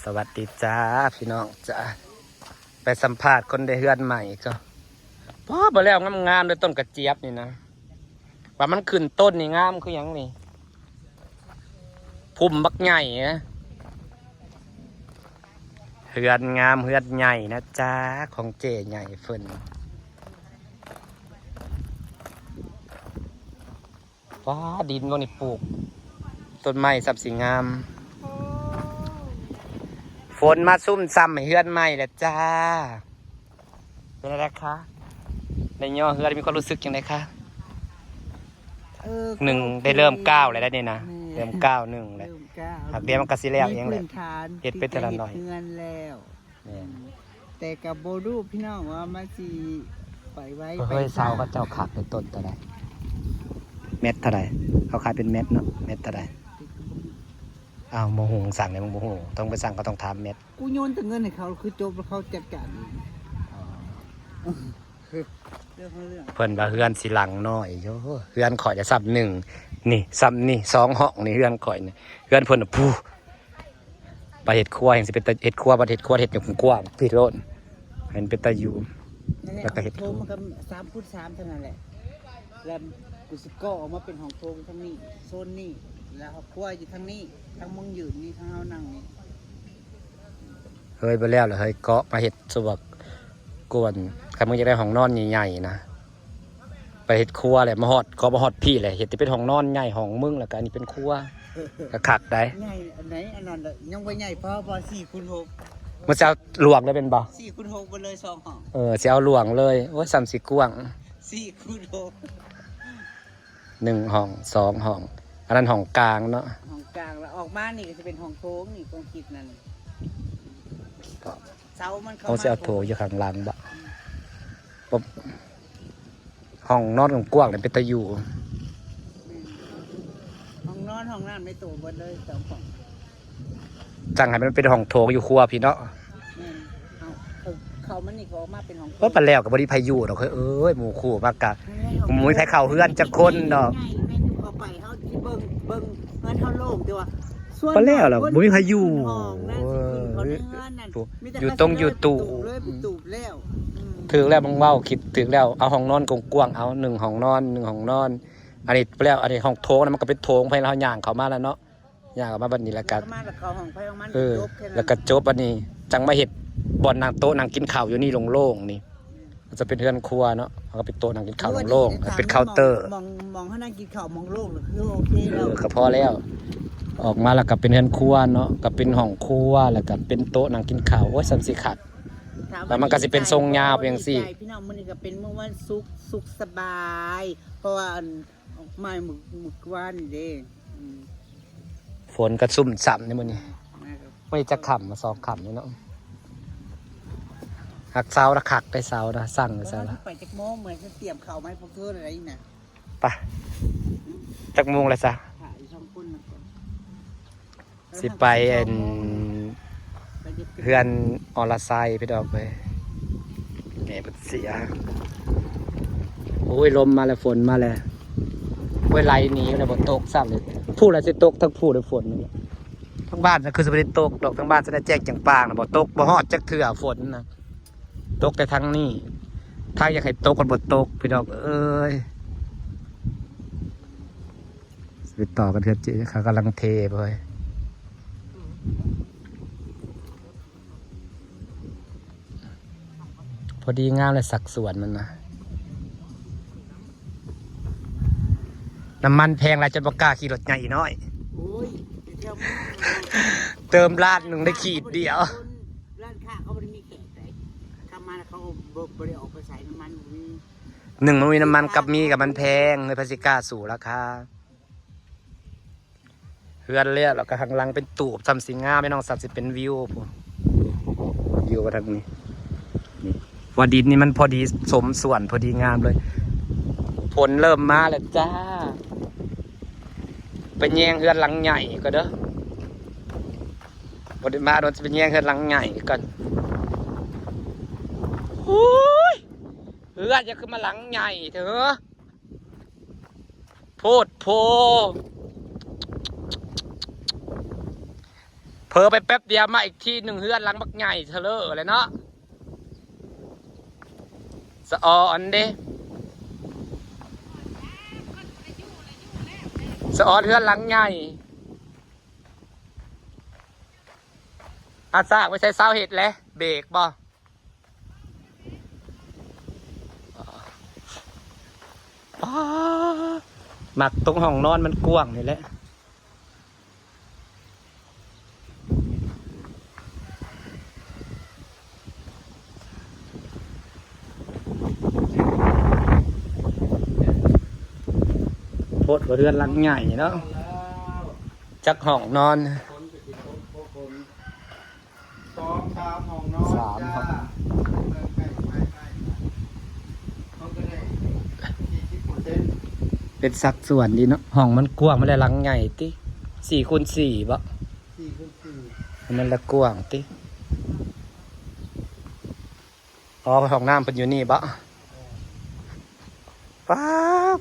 ສະຫວັດດີຈ້າພີ່ນ້ອງຈ້າ ໄປສຳພາດຄົນໄດ້ເຮືອນໃໝ່ອີກເນາະ. ພໍ້ ບໍ່ແລ້ວງາມໆເດີ ຕົ້ນກະຈຽບນີ້ນະ ວ່າມັນຂຶ້ນຕົ້ນນີ້ງາມຄືຫຍັງນີ້ ພຸ່ມບັກໃຫຍ່ນະ. ເຮືອນງາມເຮືອນໃຫຍ່ນະຈ້າ ຂອງເຈ້ໃຫຍ່ເພິ່ນ. ຟ້າ ດິນພວກນີ້ປູກຕົ້ນໄມ້ຊັບສີງາມ. ຝົນມາຊຸ່ມຊ່ຳໃຫ້ເຮືອນໃໝ່ແລ້ວຈ້າ. ເປັນຈັ່ງໃດຄະ? ໄດ້ຍໍເຮືອນ ມີຄວາມຮູ້ສຶກຈັ່ງໃດຄະ? ເອີ ໜຶ່ງ ໄດ້ເລີ່ມກ້າວແລ້ວເດ້ນີ້ນະ ແມ່ນ ເລີ່ມກ້າວໜຶ່ງແລ້ວ ເລີ່ມກ້າວ ຫາກດຽວມັນກໍຊິແລ້ວເອງແຫຼະ ເຮັດເປັນເທື່ອລະໜ້ອຍ ເຮືອນແລ້ວ. ແມ່ນ ແຕ່ກໍບໍ່ຮູ້ພີ່ນ້ອງວ່າມັນຊິໄປໄວໄປຊ້າ. ເຮີ້ຍ ເຊົາເຂົາເຈົ້າຄັກເດ້ ຕົ້ນເທົ່າໃດ ແມັດເທົ່າໃດ ເຂົາຂາຍເປັນແມັດເນາະ ແມັດເທົ່າໃດ? ອ້າວ ບໍ່ຮູ້ ສັ່ງແລ້ວ ບໍ່ຮູ້ ຕ້ອງໄປສັ່ງ ກໍຕ້ອງຖາມແມັດ. ກູໂຍນແຕ່ເງິນໃຫ້ເຂົາ ຄືຈົບແລ້ວເຂົາຈັດການເອງ. ອໍ ເລື່ອງຂອງເລື່ອງ ເພິ່ນວ່າເຮືອນຊິຫຼັງນ້ອຍ ໂອ້ ເຮືອນຂ້ອຍຈະຊ້ຳໜຶ່ງ ນີ້ຊ້ຳນີ້ ສອງຫ້ອງນີ້ ເຮືອນຂ້ອຍນີ້ ເຮືອນເພິ່ນນະ ພູ ໄປເຮັດຄົວ ຍັງຊິເປັນຕາເຮັດຄົວ ບັດເຮັດຄົວເຮັດໃຫ້ກວ້າງໆ ພີ້ໂລດ ໃຫ້ມັນເປັນຕາຢູ່. ນັ້ນແຫຼະ ແລ້ວກໍເຮັດ ຫ້ອງໂຖງມັນກໍສາມຄູນສາມເທົ່ານັ້ນແຫຼະ ແລ້ວກູຊິກໍ່ອອກມາເປັນຫ້ອງໂຖງທາງນີ້ ໂຊນນີ້ ແລ້ວຄອບຄົວຢູ່ທາງນີ້ ທາງມຶງຢືນນີ້ ທາງເຮົານັ່ງນີ້. ເຮີ້ຍ ບໍ່ແລ້ວລະເຮີ້ຍ ເກາະມາເຮັດສວກກວນ ຄັນມຶງຢາກໄດ້ຫ້ອງນອນໃຫຍ່ໆນະ ໄປເຮັດຄົວແຫຼະ ມາຮອດ ເກາະມາຮອດພີ້ແຫຼະ ເຮັດແຕ່ເປັນຫ້ອງນອນໃຫຍ່ຫ້ອງມຶງ ແລ້ວກໍອັນນີ້ເປັນຄົວ ກໍຄັກໄດ໋. ໃຫຍ່ອັນໃດ ອັນນັ້ນແຫຼະ ຍັງບໍ່ໃຫຍ່ພໍ ພໍສີ່ຄູນຫົກ ມັນຊິເອົາຫຼວງເລີຍແມ່ນບໍ່? ສີ່ຄູນຫົກໄປເລີຍສອງຫ້ອງ. ເອີ ຊິເອົາຫຼວງເລີຍ ໂອ້ຍ ສ່ຳຊິກວ້າງ ສີ່ຄູນຫົກ ໜຶ່ງຫ້ອງ ສອງຫ້ອງ ອັນນັ້ນຫ້ອງກາງເນາະ ຫ້ອງກາງ ແລ້ວອອກມານີ້ກໍຊິເປັນຫ້ອງໂຖງນີ້ ຄວາມຄິດນັ້ນ ເສົາມັນເຂົ້າມາ ເຮົາຊິເອົາໂຖງຢູ່ຂ້າງຫຼັງບໍ? ບໍ່ ຫ້ອງນອນກວ້າງໆນີ້ເປັນຕາຢູ່ ແມ່ນ ຫ້ອງນອນຫ້ອງນ້ຳໃນໂຕເບິດເລີຍ ສອງຫ້ອງ. ສັ່ງໃຫ້ມັນເປັນຫ້ອງໂຖງຢູ່ຄົວພີ້ເນາະ. ແມ່ນ ເອົາ ເຂົ້າມານີ້ກໍອອກມາເປັນຫ້ອງໂຖງ. ໂອ້ ປານແລ້ວກໍບໍ່ມີໃຜຢູ່ດອກເຮີ້ຍ ເອີຍ ໝູ່ຄູ່ມາກະ ແມ່ນແລ້ວ ບໍ່ມີໃຜເຂົ້າເຮືອນຈັກຄົນດອກ. ແມ່ນຢູ່ ເຂົ້າໄປເຮົາຊິເບິ່ງ ເບິ່ງເຮືອນເຮົາໂລ່ງ ແຕ່ວ່າສ່ວນ ປານແລ້ວລະບໍ່ມີໃຜຢູ່ ຢູ່ຕົງຢູ່ຕູ້ ເລີຍໄປຕູບແລ້ວ. ອືມ ຖືກແລ້ວ ມຶງເວົ້າ ຄິດຖືກແລ້ວ ເອົາຫ້ອງນອນກວ້າງໆ ເອົາໜຶ່ງຫ້ອງນອນ ໜຶ່ງຫ້ອງນອນ ອັນນີ້ແລ້ວ ອັນນີ້ຫ້ອງໂຖງນະ ມັນກໍເປັນໂຖງໄປ ເຮົາຍ່າງເຂົ້າມາແລ້ວເນາະ. ຍ່າງອອກມາບັດນີ້ແລ້ວກໍ ເອີ ແລ້ວກໍຈົບ ອັນນີ້ຈັ່ງມາເຮັດບ່ອນນັ່ງໂຕະນັ່ງກິນເຂົ້າຢູ່ນີ້ໂລ່ງໆນີ້ ມັນຈະເປັນເຮືອນຄົວເນາະ ເຮົາກໍເປັນໂຕະນັ່ງກິນເຂົ້າໂລ່ງໆ ເປັນເຄົາເຕີ ໝ່ອງ ໝ່ອງເຮົານັ່ງກິນເຂົ້າ ໝ່ອງໂລ່ງ ຄືໂອເຄແລ້ວ ເອີ ກໍພໍແລ້ວ. ອອກມາແລ້ວກໍເປັນເຮືອນຄົວເນາະ ກໍເປັນຫ້ອງຄົວ ແລ້ວກໍເປັນໂຕະນັ່ງກິນເຂົ້າ ໂອ້ຍ ສ່ຳຊິຄັກ. ແລ້ວມັນກໍຊິເປັນຊົງຍາວໄປຈັ່ງຊີ້. ພີ່ນ້ອງ ມື້ນີ້ກໍເປັນມື້ວັນສຸກ ສຸກສະບາຍ ເພາະວ່າ ອັນ ອອກມາມື້ ມື້ວານນີ້ເດ້. ອືມ ຝົນກໍຊຸ່ມຊ່ຳໃນມື້ນີ້ ມາກໍ ມື້ນີ້ຈັກຄ່ຳ ສອງຄ່ຳນີ້ເນາະ. ຮັກເຊົາລະຄັກໄດ໋ ເຊົານະ ສັ່ງເຊົານະ. ເອີ ຊິໄປຈັກໂມງ? ເມື່ອຍຊິຕຽມເຂົ້າມາໃຫ້ພວກເທີແລ້ວນະ. ໄປ ຈັກໂມງແລ້ວຊະ? ຖ້າອີກສອງຄົນນະ ຊິໄປອັນ ເຮືອນອລະໄຊພີ່ນ້ອງເອີຍ ແມ່ເພິ່ນເສຍ. ໂອ້ຍ ລົມມາແລ້ວ ຝົນມາແລ້ວ ໂອ້ຍ ໄຫຼໜີແລ້ວ ບໍ່ຕົກຊ້ຳເລີຍ. ພຸ້ນລະຊິຕົກ ທັງພຸ້ນລະຝົນ ທັງບ້ານນະຄືຊິບໍ່ໄດ້ຕົກດອກ ທັງບ້ານຊິໄດ້ແຈ້ງຈັງປາງນະ ບໍ່ຕົກ ບໍ່ຮອດຈັກເທື່ອຝົນນະ. ຕົກແຕ່ທາງນີ້ ທາງຢາກໃຫ້ຕົກກໍບໍ່ຕົກ ພີ່ນ້ອງເອີຍ. ໄປຕໍ່ກັນເທື່ອ ເຈ ເຂົາກຳລັງເທເວີ້ຍ. ພໍດີງາມເລີຍ ສັດສ່ວນມັນນະ. ນ້ຳມັນແພງຫຼາຍ ຈົນບໍ່ກ້າຂີ່ລົດໃຫຍ່ອີກນ້ອຍ. ໂອ້ຍ ເຕີມລ້ານໜຶ່ງໄດ້ຂີດດຽວ. ຮ້ານຄ້າເຂົາບໍ່ໄດ້ມີແຂກໃດ ເຂົ້າມາແລ້ວເຂົາບໍ່ ບໍ່ໄດ້ອອກໄປໃສ ນ້ຳມັນບໍ່ມີ. ໜຶ່ງ ມັນມີນ້ຳມັນ ກັບມີກັບມັນແພງເລີຍ ໃຜຊິກ້າສູ້ລາຄາ. ເຮືອນແລ້ວ ແລ້ວກໍຂ້າງຫຼັງເປັນຕູບ ສ່ຳຊິງາມ ແມ່ນ້ອງ ສ່ຳຊິເປັນວິວພຸ້ນ ວິວມາທາງນີ້. ນີ້ ວ່າດິນນີ້ມັນພໍດີສົມສ່ວນ ພໍດີງາມເລີຍ. ຝົນເລີ່ມມາແລ້ວຈ້າ ໄປແຍງເຮືອນຫຼັງໃຫຍ່ກ່ອນເດີ ບໍ່ໄດ້ມາດົນ ຊິໄປແຍງເຮືອນຫຼັງໃຫຍ່ກ່ອນ. ໂອ້ຍ ເຮືອນຫຍັງຄືມາຫຼັງໃຫຍ່ແທ້ເຮີ້? ໂພດໂພ ໂພ ผลอไปแป๊บเดียวมาอีกทีหนึ่ง เฮือนหลังบักใหญ่เทอะเลอเลยเนาะ สะออนเด้ สะออนเฮือนหลังใหญ่ อาสากไปใส่เสาเห็ดแหละ เบรกบ่ ป๊า มักตรงห้องนอนมันกว้างนี่แหละ โพดว่าเฮือนหลังใหญ่เนาะ จักห้องนอน สองสามห้องนอน สาม จ้า ห้อง เป็นสัดส่วนดีเนาะ ห้องมันกว้าง มันเลยหลังใหญ่ติ สี่คูณสี่บ่ สี่คูณสี่ มันละกว้างติ อ๋อ ห้องน้ำเพิ่นอยู่นี่บ่ ป๊า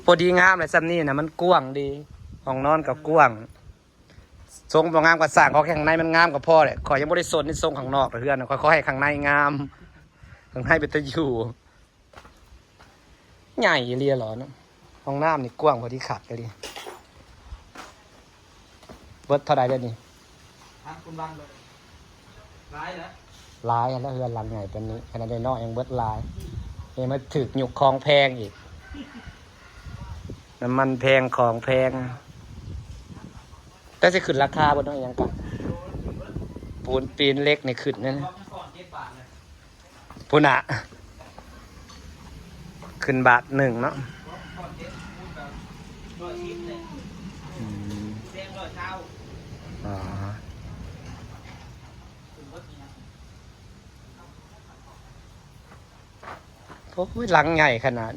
พอดีงามเลย ส่ำนี่นะ มันกว้างดี ห้องนอนก็กว้าง ทรงบ่งามก็สร้าง ขอแค่ข้างในมันงามก็พอแหละ ข้อยยังบ่ได้สนในทรงข้างนอกเฮือนนะ ข้อยขอให้ข้างในงาม ข้างในเป็นตาอยู่ ใหญ่อีหลีหรอเนาะ ห้องน้ำนี่กว้างพอดีคักอีหลี เบิดเท่าใดเดี๋ยวนี้ ถามคุณวังเลย หลายแล้ว หลายแล้ว เฮือนหลังใหญ่ปานนี้ ขนาดน้อยๆยังเบิดหลาย นี่มาถูกยุคของแพงอีก น้ำมันแพง ของแพง แต่สิขึ้นราคาบ่เนาะ อิหยังกะ ปูนตีนเหล็กนี่ขึ้นนั่น พุ้นน่ะ ขึ้นบาทหนึ่งเนาะ อืม อ๋อ โอ้ย หลังใหญ่ขนาด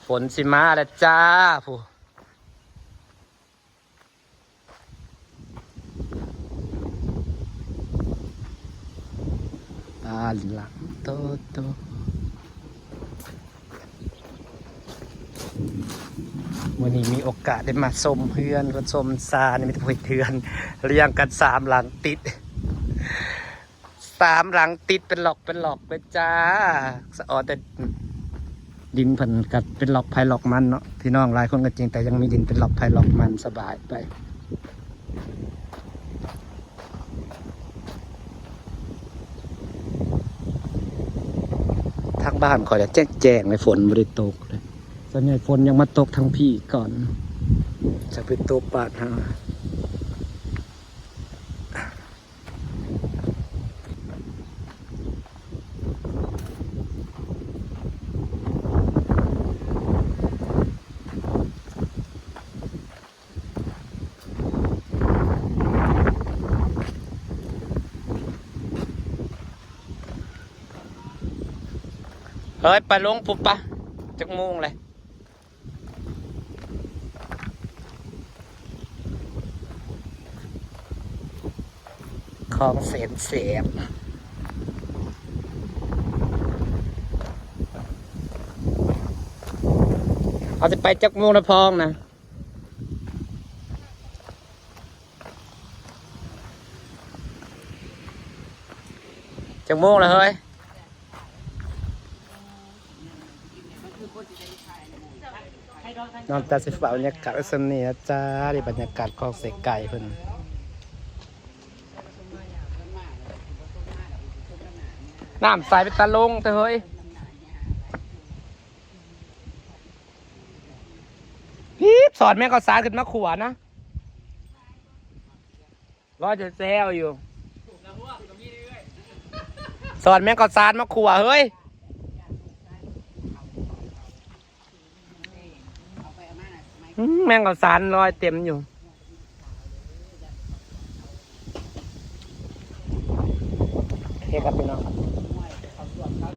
ฝนสิมาแล้วจ้า ผู้ บ้านหลังโตๆ มื้อนี้มีโอกาสได้มาชมเฮือน ก็ชมซาน มีแต่ผู้เฮ็ดเฮือน เรียงกันสามหลังติด สามหลังติดเป็นหลอกเป็นหลอกเลยจ้า สะออนแต่ดินเพิ่นกัดเป็นหลอกไผหลอกมันเนาะ พี่น้องหลายคนก็จริง แต่ยังมีดินเป็นหลอกไผหลอกมัน สบายไป ทางบ้านข้อยน่ะแจ้งๆ เลย ฝนบ่ได้ตกเลย ส่วนใหญ่ฝนยังมาตกทางพี้ก่อน จะไปตกบ้านเฮา เฮ้ย ไปลงปุ๊บปะ จักโมงเลย ของแสนแสบ เอาสิไปจักโมงนะพองนะ จักโมงแล้วเฮ้ย นอกจากสิฝากบรรยากาศไว้ส่ำนี้นะจ๊ะ นี่บรรยากาศคลองเสกไก่เพิ่น น้ำใสเป็นตาลงเถอะเฮ้ย พีบ สอนแม่ข้าวสารขึ้นมาขั่วนะ ว่าจะแซวอยู่ สอนแม่ข้าวสารมาขั่วเฮ้ย อืม แม่ข้าวสารลอยเต็มอยู่